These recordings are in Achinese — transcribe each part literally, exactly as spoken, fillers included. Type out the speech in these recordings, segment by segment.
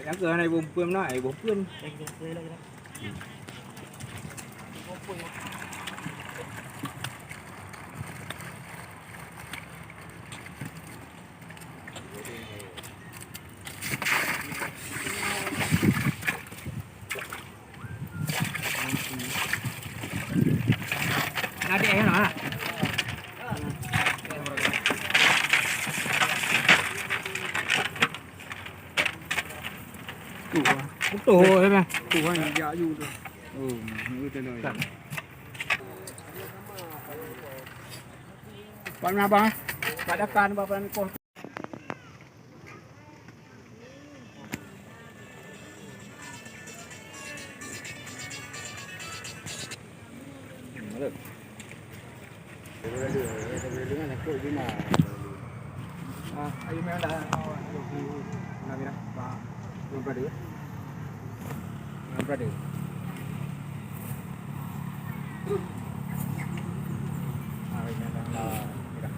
Nyang keu hana iboh peuen na, iboh peuen. Adek eh, nah. Tuh, ah. Betul, eh, nah. Tuh, ah, yang jak you tu. Oh, nah, betul dah. Pak Nabah, eh? Pak Dakan, Bapak Nikoh. Ah, ayo main dah. Ayo, ayo, ayo. Nah, mira. Bah, belum berada. Belum berada. Ah, ayo main dah. Mira.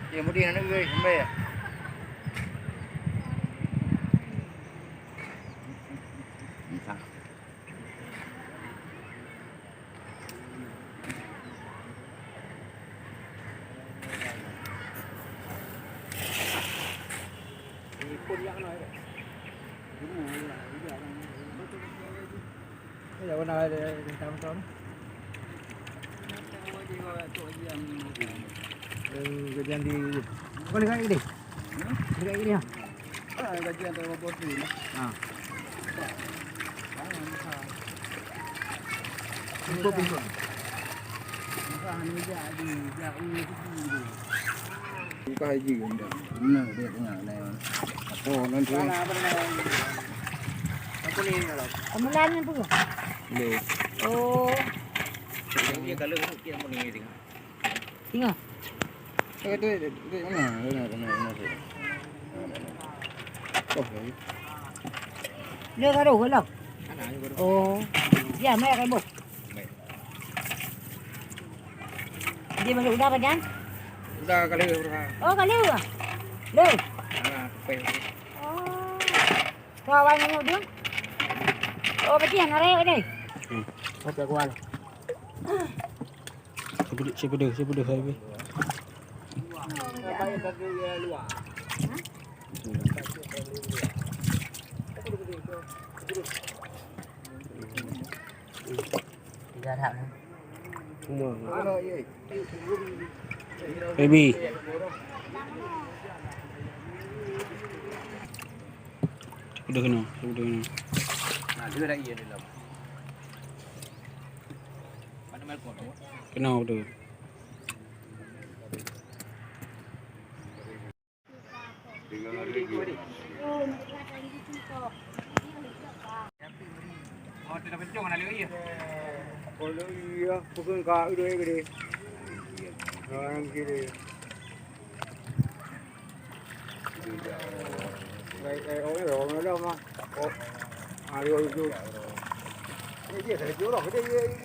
Ya, mudi anak gue, sampai ya. Ya, warna dia, dia hitam-hitam. Yang gajian di, bukan dekat ini. Dekat ini ya. Ah, gajian tu bos ni. Ha. Untuk, untuk. Bukan ni dia, dia, dia, dia. Bukan haji ke ndak? Benar dia tengah naik. Apa orang tu? Apa ni kalau? Kemulan ni apa? Hello. Oh. Dia kalau mungkin apa ni tengah. Tengah. Eh, tu, tu, tu, mana? Mana, mana, mana, mana? Oh, lagi. Dia gaduh ke lah? Mana, dia gaduh. Oh. Ya, mai kai bos. Mai. Dia masuk udah, Pak Jan? Udah kali, udah. Oh, kali udah. Lu. Ah, apa? Oh. Kau awal nengok dia? Oh, berarti yang narik ni. Hmm. Apa kuat? Siapa dia, siapa dia, siapa dia, hai, weh? Tiga dah. Baby. Udah kena, udah kena. Nah, dia dah iya dalam. Kena udah. Oh, teuka pencong na lé iya. Kalau iya, peukeueng ka udah gede. Orang kiri. Baik, baik, orang, orang ada mah. Oh, ayo itu. Ini dia dari jorok, dia, dia ini.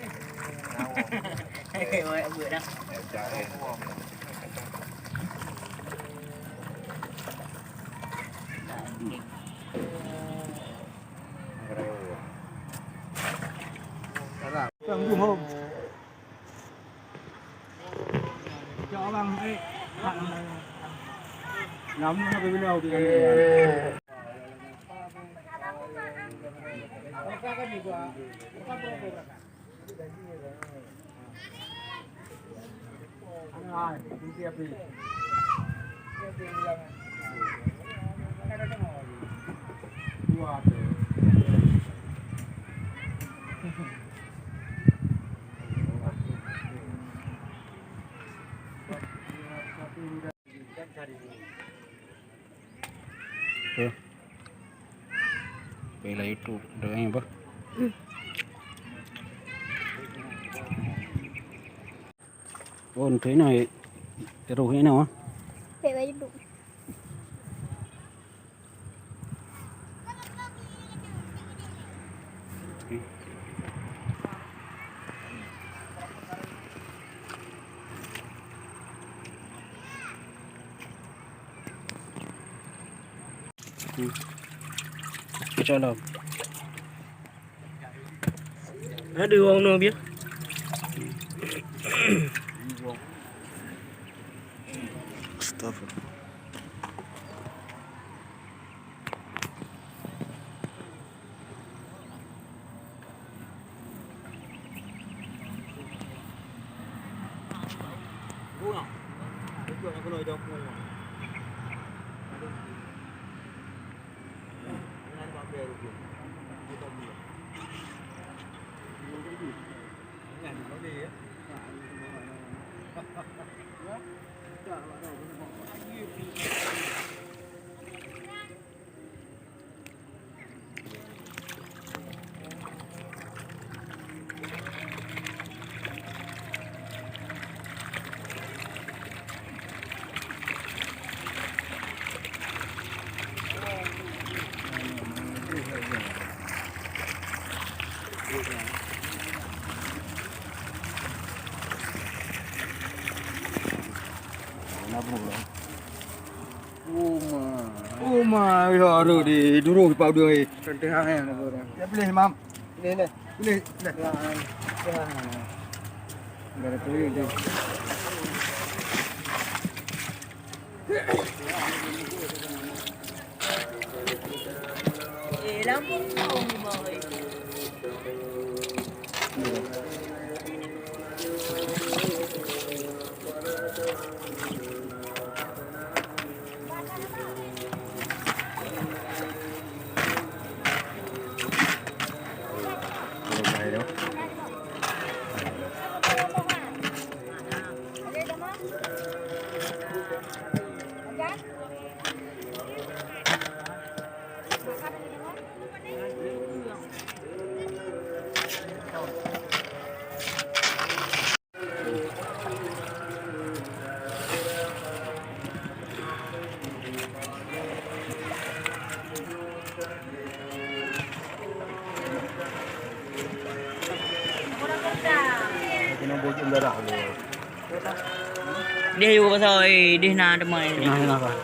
Eh, baik, baik dah. Tuh. Bela YouTube, dah yang apa? Oh, untuk ini, eh, terus ini, ah. Pek baju duk. Hmm. Insya Allah. Ada orang nang biar. Astagfirullah. Uma. Uma, ya, aduh, di durung Pak Udung, eh. Tengah, eh, nak boleh. Ya, boleh, Mam. Boleh, boleh. Boleh, boleh. Ya, ya. Enggak ada tuyul, dia. Eh, lampu kau ni, boy. Deh yuk pasal, eh, deh na teman ni. Nah, nah, nah.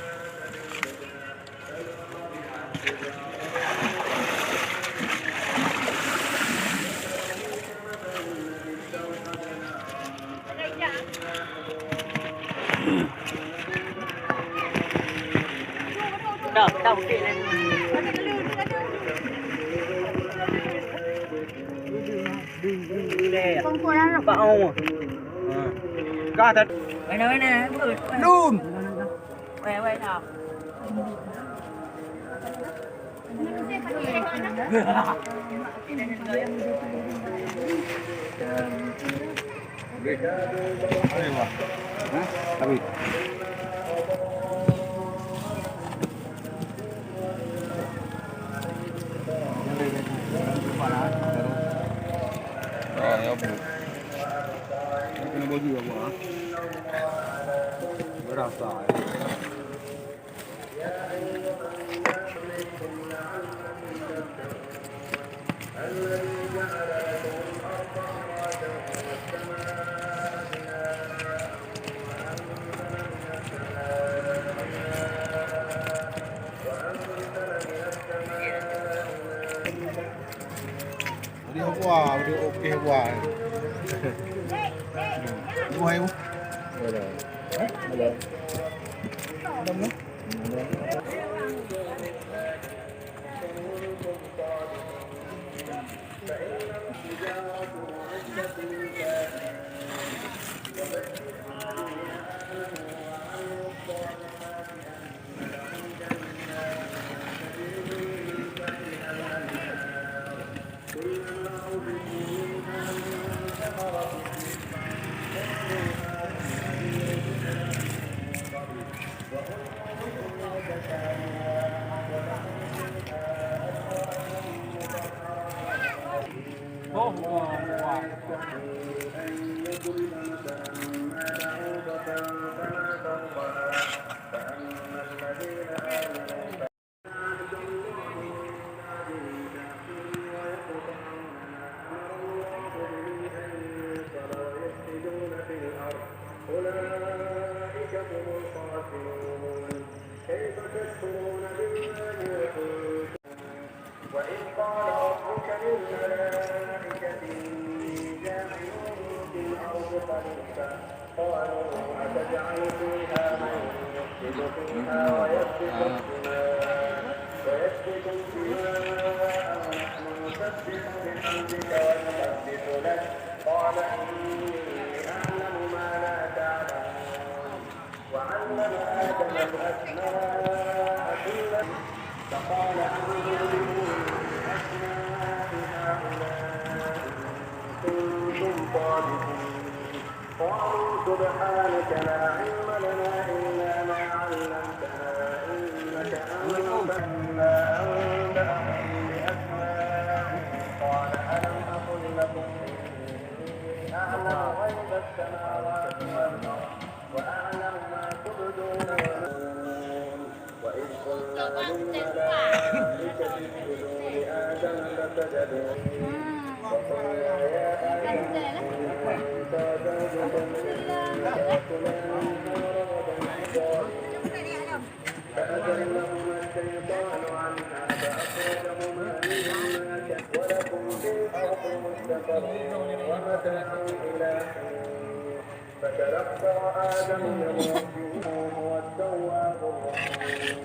Lun. Hah? Habis. Oh, ya, Bu. Kena baju apa, ah? Berasa, ya. Jadi apa? Jadi okey apa? Buah ibu. Ada. Ada. Ada mana? الله أكبر. أن يضرب مثلا ما بعوضة فما فوقها فأما الذين آمنوا عهد الله من بعد ميثاقه ويقطعون ما أمر الله به أن يوصل ويفسدون في الأرض أولئك هم الخاسرون. كيف تكفرون بالله وكنتم وإذ قال ربك للملائكة إني جاعل في الأرض خليفة قالوا أتجعل فيها من يفسد فيها ويسفك الدماء ويسفك الدماء ونحن نسبح بحمدك ونقدس لك قال إني أعلم ما لا تعلمون. وعلم آدم الأسماء كلها فقال أنبئوني بأسماء هؤلاء إن كنتم صادقين. قالوا سبحانك لا علم لنا إلا ما علمتنا إنك أنت. فلما أنبأهم بأسمائهم قال ألم أقل لكم إني أعلم غيب السماوات والأرض وأعلم ما تبدون وما تكتمون. وإذ قلنا للملائكة اسجدوا لآدم فسجدوا فقلنا يا آدم إنك أنت وزوجك الجنة فكلا منها رغدا حيث شئتما فأزلهما الشيطان عنها فأخرجهما مما كان ولكم في الأرض مستقر ومتاع إلى حين. فتلقى آدم من ربه وهو التواب الرحيم.